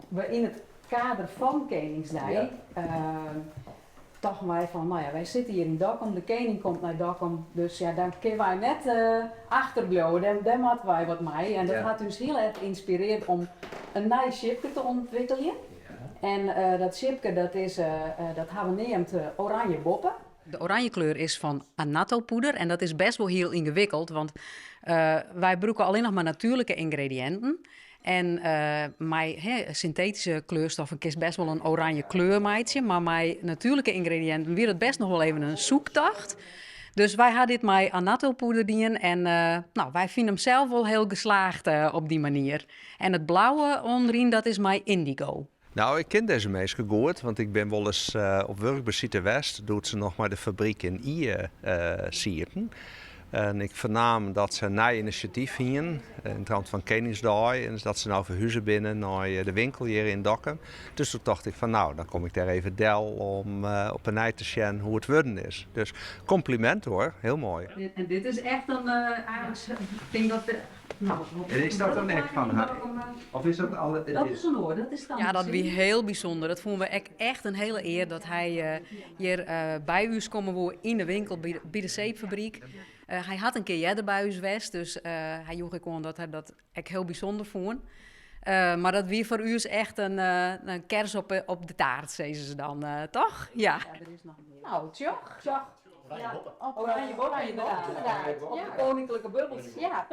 We yn it kader fan Keningsdei tochten wy fan, no ja, wy sitte hjir yn Dokkum, de kening komt nei Dokkum, dus ja, dan kinne wy net achterbliuwe, dêr moatte wy wat mei. En dat hat ús hiel erch ynspirearre om in nij sjipke te ûntwikkeljen. En dat sjipke, dat is, dat ha we neamd Oranje Boppe. De oranje kleur is fan annatto-poeder en dat is best wol hiel yngewikkeld, want wy brûke allinnich mar natuerlike yngrediïnten. En mei syntetyske kleurstoffen kinst best wol in oranje kleur meitsje, mar mei natuerlike yngrediïnten wie dat best noch wol even in soektocht. Dus wy ha dit mei annatto-poeder dien en no, wy fine him sels wol hiel geslaagd op dy manier. En it blauwe ûnderyn, dat is mei indigo. Nou, ik kin dizze minsken goed, want ik bin wolris op wurkbesite west doe't se noch mei de fabryk yn Ie sieten. En ik fernaam dat se in nij inisjatyf hienen yn it ramt fan Keningsdei en dat se no ferhuze binne nei de winkel hjir yn Dokkum. Dus doe tocht ik fan nou, dan kom ik dêr even del om op 'e nij te sjen hoe it wurden is. Dus kompliment hoor, hiel moai. En dit is echt in, eigenlijk, ik tink dat de En is dat dan ek fan har? Of is dat al? Dat is in oar, dat is dan. Ja, dat wie hiel bysûnder. Dat fûnen we ek echt in hiele ear dat hy hjir by ús komme woe yn de winkel by de zeepfabryk. Hy hat in kear earder by ús west, dus hy joech ek oan dat hy dat ek hiel bysûnder fûn. Mar dat wie foar ús echt in kers op de taart, sizze se dan, toch? Ja. Nou, tsjoch. Tsjoch. Oranje boppe, inderdaad. Op de koninklijke bubbels. Ja.